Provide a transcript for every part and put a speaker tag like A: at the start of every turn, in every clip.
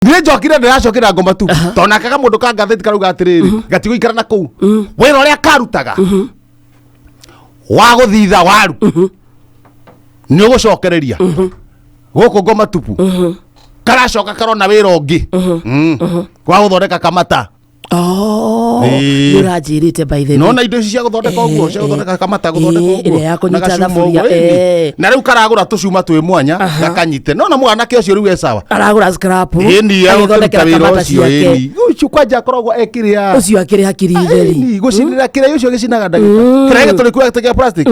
A: Niĩ njokire, ndĩracokera ngoma tu, tondũ nake kamũndũ ka ngathĩti karauga atĩrĩrĩ, gatigũikara na kũu wĩra ũrĩa karutaga wa gũthitha waru nĩ ũgũcokereria gũkũ ngoma tupu. Karacoka karona wĩra ũngĩ wa gũthondeka kamata.
B: Oh,
A: Ĩĩ.
B: nĩ ũranjĩrĩte, by the way.
A: Nona indo ici cia gũthondeka ũguo, cia gũthondeka kamata, gũthondeka ũguo
B: ĩrĩa ya kũnyita
A: na gacuma
B: thaburia,
A: ũguo, ĩni. Na rĩu karagũra tũcuma twĩ mwanya gakanyite, nona mwanake ũcio rĩu e sawa.
B: Aragũra scrap.
A: Ĩni,
B: agĩthondekera
A: agũkĩruta wĩra
B: kamata
A: ũcio.
B: ciake.
A: Ĩni, ũcio kwanja akoragwo ekĩrĩa.
B: Ũcio akĩrĩ hakiri theri.
A: Ĩni, gũcinĩra kĩrĩa ũcio gĩcinaga ndagĩka kĩrĩa gĩtũrĩku kĩa plastic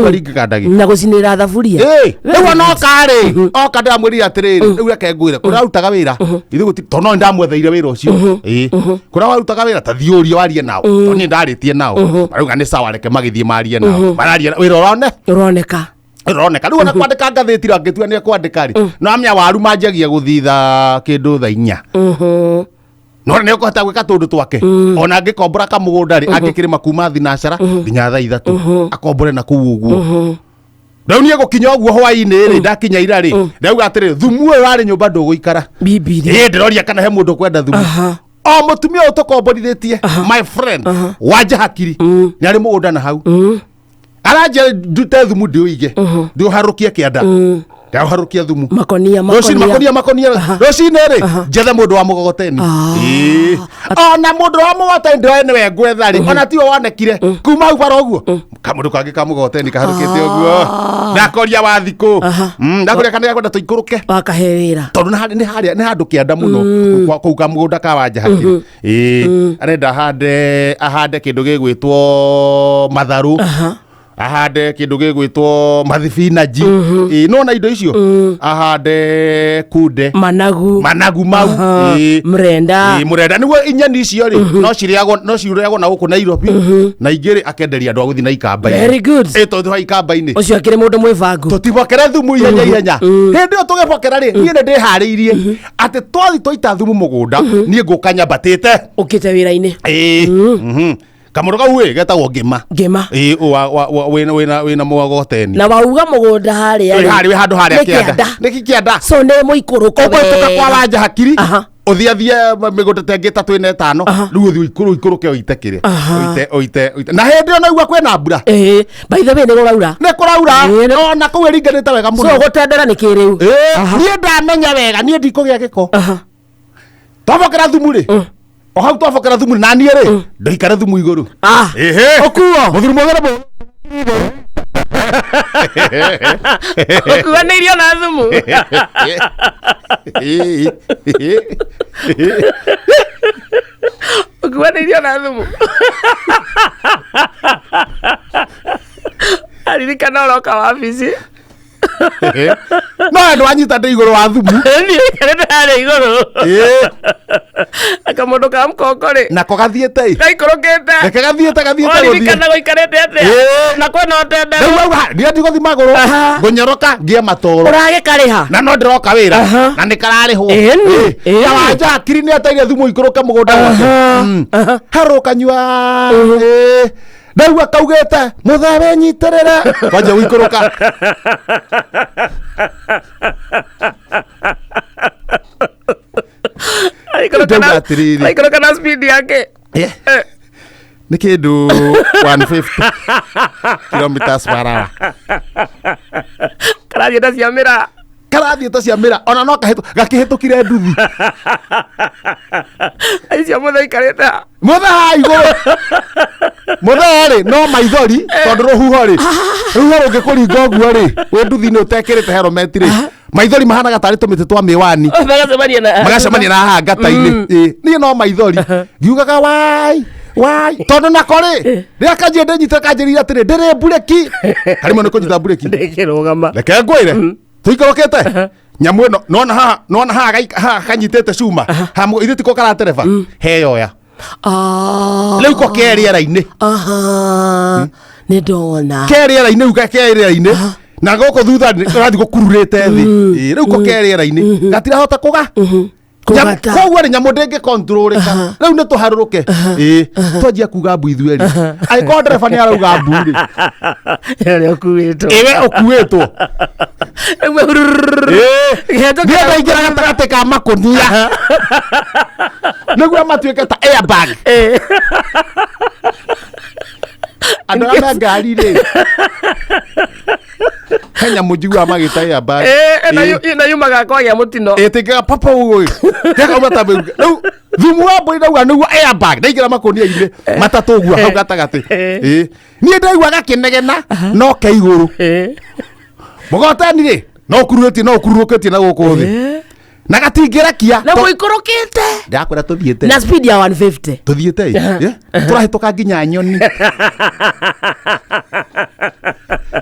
A: karingaga ndagĩka.
B: Na gũcinĩra thaburia.
A: Ĩ, rĩu ona oka rĩ, oka ndĩramwĩrire atĩrĩrĩ, rĩu reke ngwĩre kũrĩa arutaga wĩra ithuĩ gũtirĩ, tondũ no nĩndamwetheire wĩra ũcio. Ĩ, kũrĩa warutaga wĩra, ta thiĩ ũrie warie nao, tondũ niĩ ndarĩtie nao, marauga nĩ sawa, reke magĩthiĩ marie nao, mararia wĩra ũrone
B: Ũroneka.
A: Ũroneka. Rĩu ona kwandĩka ngathĩti rĩ, angĩtua nĩ ekwandĩka rĩ, no amenya waru manjagia gũthitha kĩndũ thaa 4, no nĩ ũkũhota gwĩka tũndũ twake. Ona angĩkombora kamũgũnda rĩ, angĩkĩrĩma kuma thinacara nginya thaa 3, akombore na kũu ũguo. Rĩu niĩ gũkinya ũguo hwaĩ-inĩ rĩ, ndakinya ira rĩ, ndauga atĩrĩ, thumu ũyũ warĩ nyũmba ndũgũikara.
B: Bibiri.
A: Ĩ, ndĩroria kana he mũndũ ũkwenda thumu. O mũtumia ũyũ tũkomborithĩtie, my friend wanja hakiri, nĩ arĩ mũgũnda na hau, aranjia ndute thumu, ndĩũige, ndĩũharũkie kĩanda, ndĩũharũkie thumu.
B: Makonia.
A: Rũcinĩ.
B: Makonia.
A: Makonia, makonia. Rũcinĩ rĩ, njethe mũndũ wa mũgogoteni. Ĩĩ. Ona mũndũ wa mũgogoteni ndĩroe nĩwe ngwetha rĩ, ona tiwe wonekire kuma hau bara ũguo, kamũndũ kangĩ ka mũgogoteni kaharũkĩte ũguo, ndakoria wa thikũ. Ndakoria kana nĩakwenda tũikũrũke.
B: Wakahe wĩra.
A: Tondũ nĩ harĩa nĩ handũ kĩanda mũno kũu kamũgũnda ka wanja hakiri. Ĩĩ, arenda ahande kĩndũ gĩgwĩtwo matharũ, ahande kĩndũ gĩgwĩtwo mathibinaji. Ĩĩ, nona indo icio, ahande kunde.
B: Managu.
A: Managu mau. Ĩĩ.
B: Mrenda.
A: Ĩĩ, mũrenda nĩguo. Inyeni icio rĩ, no cirĩagwo, no cirĩagwo na gũkũ Nairobi, na ingĩ rĩ, akenderia andũ a gũthiĩ na ikamba-inĩ.
B: Very good.
A: Ĩ, tondũ ha ikamba-inĩ.
B: Ũcio akĩrĩ mũndũ mwĩbangu.
A: Tũtibokere thumu ihenya ihenya. Hĩndĩ ĩyo tũgĩbokera rĩ, niĩ nĩ ndĩharĩirie atĩ twathi twaita thumu mũgũnda, niĩ ngũka nyambatĩte.
B: Ũkĩte wĩra-inĩ.
A: Ĩĩ, kamũndũ kau ĩ getagwo ngĩma.
B: Ngĩma.
A: Ĩĩ, wĩna mũgogoteni.
B: Na wauga mũgũnda harĩa
A: Wĩ
B: rĩ,
A: harĩa, wĩ handũ harĩa
B: nĩ
A: kĩanda.
B: kĩanda.
A: Nĩ kĩanda.
B: So nĩ mũikũrũko
A: Ũkũhĩtũka kwa
B: wega.
A: wanja hakiri, ũthiathie mĩgũnda ta ĩngĩ ĩtatũ, ĩna, ĩtano. Rĩu ũthiĩ ũikũrũke ũite kĩrĩa, ũite, ũite, ũite, na hĩndĩ ĩyo naigua kwĩna mbura.
B: Ĩĩ, by the way, nĩ kũraura.
A: Nĩ kũraura.
B: Ĩĩ,
A: ona kũu ĩringanĩte wega
B: so
A: mũno.
B: gũtendera nĩ kĩrĩu.
A: Ĩĩ, niĩ ndamenya wega niĩ ndikũgĩa gĩko. Twabokera thumu rĩ, o hau twabokera thumu na niĩ rĩ, ndoikare thumu igũrũ.
B: Ah.
A: Ĩhĩ.
B: Ũkuo.
A: Mũthuri mũgere mũ
B: Ũkuanĩirio na thumu. Ũkuanĩirio na thumu. Aririkana ũroka wabici.
A: No andũ anyita ndĩ igũrũ wa thumu.
B: Niĩ njikarĩte harĩa igũrũ.
A: Ĩĩ.
B: Kamũndũ ka mũkongo rĩ,
A: nako gathiĩte ĩ.
B: Gaikũrũkĩte.
A: Reke gathiĩte, gathiĩte gũthiĩ.
B: Waririkana gũikarĩte atĩa?
A: Ĩĩ.
B: Na kwĩna ũtendero.
A: Rĩu auga ndiĩ ndigũthi magũrũ, ngũnyoroka ngĩe matoro.
B: Ũragĩkarĩha.
A: Na no ndĩroka wĩra. Na nĩ kararĩhwo.
B: Ĩni, ĩni.
A: Kawanja hakiri nĩ ateire thumu ikũrũke mũgũnda gwake. Harũkanyua. Ĩĩ. Ndaigua kaugĩte, "Mũthee, wĩnyitĩrĩre," kwanja gũikũrũka.
B: Aikũrũka
A: Ndauga atĩrĩrĩ.
B: Aikũrũka na speed yake.
A: Eh, nĩ kĩndũ 150 kilometers per hour.
B: Karathiĩ ta cia mĩraa.
A: Karathiĩ ta cia mĩra, ona no kahĩtũ gakĩhĩtũkire nduthi.
B: Icio mũthee aikarĩte ha?
A: Mũthee haha igũrũ, mũthee rĩ, no maithori, tondũ rũhuho rĩ, rũhuho rũngĩkũringa ũguo rĩ, wĩ nduthi-inĩ ũtekĩrĩte helmet rĩ, maithori mahanaga tarĩ tũmĩtĩ twa mĩwani.
B: Magacemania na
A: Magacemania na haha ngata-inĩ. Ĩ, niĩ no maithori ngiugaga, "Wai, wai," tondũ nako rĩ, rĩrĩa kanjia ndĩnyite, kanjĩrire atĩrĩ, "Ndĩrĩ mburĩki karĩmwe nĩ kũnyita mburĩki."
B: Ndĩkĩrũgama.
A: Reke ngwĩre, tũikũrũkĩte nyamũ ĩno, nona haha, nona haha haha kanyitĩte cuma haha, ithuĩ tiko karatereba heyoya. Rĩu ko ke rĩera-inĩ.
B: Aha. Nĩ ndona.
A: Ke rĩera-inĩ rĩu, ke rĩera-inĩ, na gũkũ thutha nĩ karathiĩ gũkururĩte thĩ. Ĩ, rĩu ko ke rĩera-inĩ, gatirahota kũga.
B: Kũgata.
A: Koguo rĩ, nyamũ ndĩngĩ controlĩka. Rĩu nĩ tũharũrũke. Ĩ, twanjia kuga mbu ithuerĩ, angĩkorwo ndereba nĩ arauga mbu rĩ,
B: Ũrĩa ũkuĩtwo.
A: ĩwe ũkuĩtwo.
B: Kĩhetũkĩra-
A: Niĩ ndaingĩra gatagatĩ ka makũnia nĩguo matuĩke ta airbag. Andũ arĩa me ngari rĩ, he nyamũ njiguaga magĩta airbag.
B: Na yumaga kwagĩa mũtino.
A: Ĩtĩkaga papa ũguo gakauma ta mĩruke. Rĩu thumu wa mbũri ndauga nĩguo airbag, ndaingĩra makũnia-inĩ matatũ ũguo hau gatagatĩ. Ĩĩ. Niĩ ndaigua gakĩnegena no ke igũrũ. Mũgoteni rĩ, no ũkururĩtie, no ũkururũkĩtie na gũkũ thĩ na gatingĩrekia.
B: Na mũikũrũkĩte
A: Ndakwĩra tũthiĩte
B: na speed ya 150.
A: Tũthiĩte ĩ tũrahĩtũka nginya nyoni,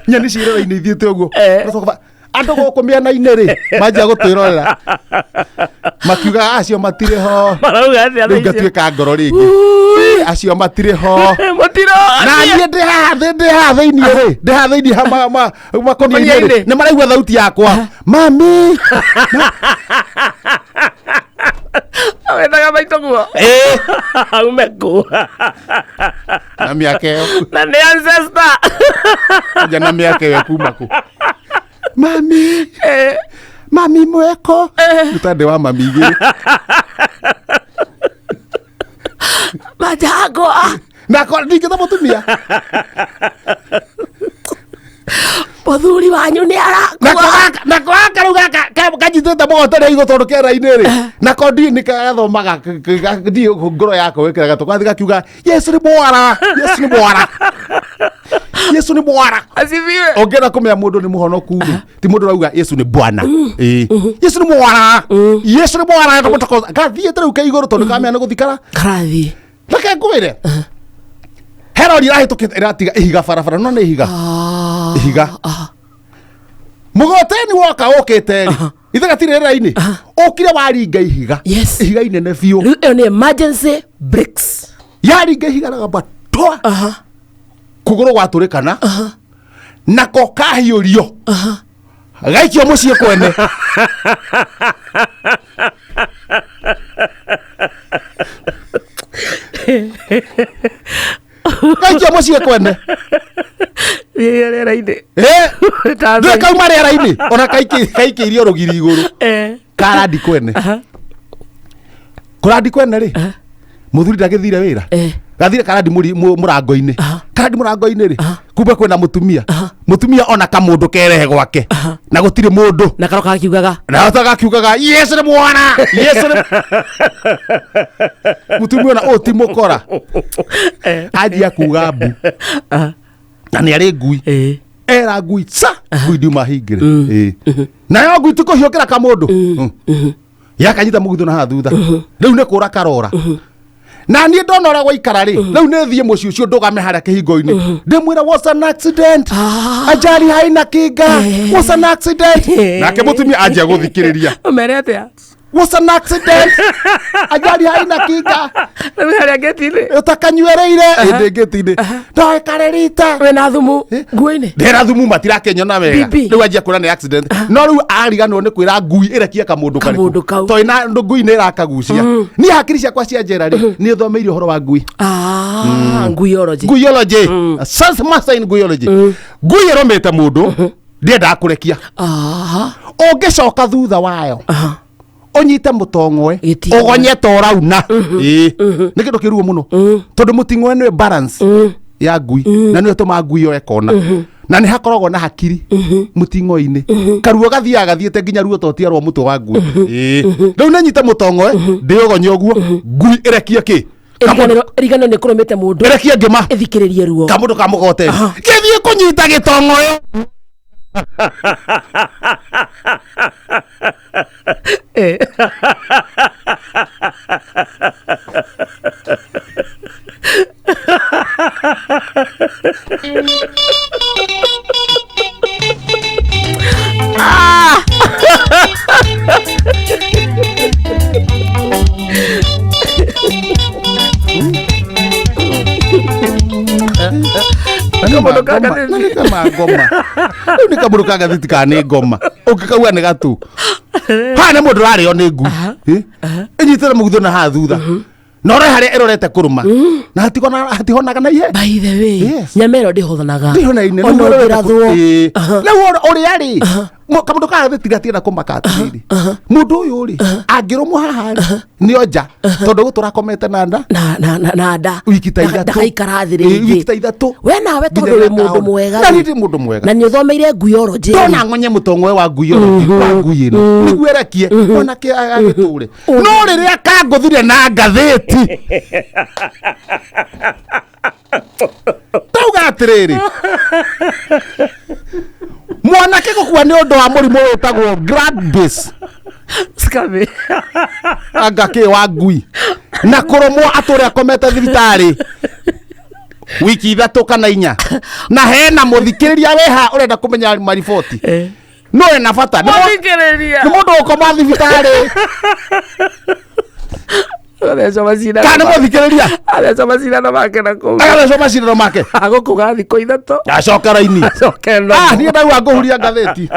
A: nyoni ciĩrora-inĩ ithiĩte ũguo. Tũgacoka andũ gũkũ mĩena-inĩ rĩ manjia gũtwĩrorera makiuga acio matirĩ ho.
B: Marauga atĩa
A: Rĩu
B: thaa icio?
A: ngatuĩka ngoro rĩngĩ, acio matirĩ ho.
B: Mũtino.
A: Na niĩ ndĩ haha thĩ, ndĩ haha thĩiniĩ rĩ, ndĩ haha thĩiniĩ ha makũnia-inĩ rĩ,
B: Makũnia-inĩ.
A: nĩ maraigua thauti yakwa, mami.
B: Wethaga maitũ guo aume kũ?
A: Na mĩaka ĩyo.
B: Na nĩ ancestor.
A: Nja na mĩaka ĩyo kuma kũ? Mami, mami mweko nĩ wa mami igĩrĩ.
B: Majagwa.
A: Na ndingĩta mũtumia.
B: Mũthuri wanyu nĩ
A: Nako
B: arakua.
A: gaka, nako gaka rĩu gaka kanyitĩte mũgotene igũ tondũ kĩara-inĩ rĩ, nako ndiĩ nĩ gathomaga, ndiĩ ngoro yako ĩkĩraga tũgathiĩ gakiuga Yesu nĩ mwara, Yesu nĩ mwara, Yesu nĩ mwara.
B: Asifiwe.
A: Ũngĩenda kũmenya mũndũ nĩ mũhonoku rĩ, ti mũndũ ũrauga Yesu nĩ bwana. Ĩĩ. Yesu nĩ mwara, Yesu nĩ mwara. Gathiĩte rĩu ke igũrũ tondũ kamenya nĩ gũthikara.
B: Karathi.
A: Reke ngwĩre, he rori ĩrahĩtũkĩte ĩratiga ihiga barabara, no nĩ ihiga, ihiga mũgoteni woka ũkĩte rĩ, ithe gatirĩ rĩera-inĩ, ũkire waringa ihiga. Ihiga inene biũ.
B: Rĩu ĩyo nĩ emergency brakes.
A: Yaringa ihiga ragamba twa, kũgũrũ gwatũrĩkana, nako kahiũrio gaikio mũciĩ kwene. Gaikio mũciĩ kwene.
B: Rĩrĩa rĩera-inĩ.
A: Ndũĩ kauma rĩera-inĩ ona kaikĩirio rũgiri igũrũ. Karandi kwene, kũrandi kwene rĩ, mũthuri ndagĩthire wĩra. Gathire karandi mũrango-inĩ, karandi mũrango-inĩ rĩ, kumbe kwĩna mũtumia, mũtumia ona kamũndũ kerehe gwake na gũtirĩ mũndũ.
B: Na karoka gakiugaga.
A: Na hota gakiugaga Yesu nĩ mwana, Yesu nĩ mũtumia, ona ũyũ ti mũkora. Anjia kuga mbu na nĩ arĩ ngui. Era ngui ca, ngui ndiuma hingĩre. Ĩĩ. Nayo ngui ti kũhiũkĩra kamũndũ. Yakanyita mũgitho na haha thutha, rĩu nĩ kũra karora. Na niĩ ndona ũrĩa gwaikara rĩ, rĩu nĩ thiĩ mũciĩ ũcio, ndũgame harĩa kĩhingo-inĩ, ndĩmwĩre was an accident, ajali haina kinga, was an accident. Nake mũtumia anjia gũthikĩrĩria.
B: Ũmere atĩa?
A: Was an accident, ajali haina kinga.
B: Rĩu harĩa ngĩti-inĩ.
A: Ũtakanyuereire ĩndĩ ngĩti-inĩ ndoĩkare rita.
B: Wĩna thumu nguo-inĩ.
A: Ndera thumu matirakĩnyona wega.
B: BB.
A: Rĩu anjia kuona nĩ accident, no rĩu ariganwo nĩ kwĩra ngui ĩrekie kamũndũ.
B: Kamũndũ kau.
A: Tondũ ina ngui nĩ ĩrakagucia. Niĩ hakiri ciakwa cia njera rĩ, nĩ thomeire ũhoro wa ngui.
B: Ah, nguiology.
A: Nguiology. Sense master in nguiology. Ngui ĩrũmĩte mũndũ ndiendaga kũrekia. Ũngĩcoka thutha wayo ũnyite mũtong'oe,
B: Gĩting'oe.
A: ũgonye ta ũrauna. Ĩĩ, nĩ kĩndũ kĩruo mũno tondũ mũting'oe nĩwe balance ya ngui na nĩwe tũmaga ngui yoe kona, na nĩ hakoragwo na hakiri mũting'oe-inĩ. Karuo gathiaga gathiĩte nginya ruo totia rwa mũtwe wa ngui. Ĩĩ. Rĩu nĩ nyite mũtong'oe ndĩũgonye ũguo, ngui ĩrekie kĩ?
B: Ĩriganĩro nĩ kũrũmĩte mũndũ.
A: Ĩrekie ngĩma.
B: Ĩthikĩrĩrie ruo.
A: Kamũndũ ka mũgoteni gĩthiĩ kũnyita gĩtong'oe.
B: Kamũndũ ka ngathĩti.
A: Na nĩ kama ngoma, rĩu nĩ kamũndũ ka ngathĩti kana nĩ ngoma ũngĩkaua nĩ gatu. Haha nĩ mũndũ ũrarĩo nĩ ngui. Ĩnyitĩre mũgutho na haha thutha na ũre harĩa ĩrorete kũrũma na hatihonaga na ihe.
B: By the way,
A: Yes.
B: nyama ĩno ndĩhothanaga.
A: Ndĩhonaine.
B: Ona ũngĩrathwo.
A: Rĩu ũrĩa rĩ, Kamũndũ kagathĩti gatienda kũmaka atĩrĩrĩ, mũndũ ũyũ rĩ angĩrũmwo haha rĩ nĩ onja, tondũ gũtũra akomete na nda
B: na nda.
A: Wiki ta 3.
B: Ndagaikara thĩ
A: Ĩ,
B: rĩngĩ.
A: wiki ta 3.
B: We nawe tondũ wĩ mũndũ mwega
A: na
B: rĩ.
A: niĩ ndĩ mũndũ mwega.
B: Na nĩ ũthomeire nguyology.
A: Ndona ng'onye mũtong'oe wa ngui ĩno, wa ngui ĩno nĩguo erekie mwanake agĩtũre, no rĩrĩa kangũthire na ngathĩti tauga atĩrĩrĩ, mwanake gũkua nĩ ũndũ wa mũrimũ wĩtagwo Gladys
B: Scammy.
A: Anga kĩ wa ngui na kũrũmwo atũre akomete thibitarĩ wiki 3 kana 4, na hena mũthikĩrĩria weha ũrenda kũmenya mariboti no ena bata nĩ
B: Mũthikĩrĩria.
A: nĩ mũndũ ũkoma thibitarĩ.
B: Athecwo macindano.
A: Kana nĩ mũthikĩrĩria.
B: Athecwo macindano make na kũu.
A: Agathecwo macindano make.
B: Agũkũga thikũ 3.
A: Acoka raini.
B: Acoke no.
A: Ah, niĩ ndauga ngũhuria ngathĩti.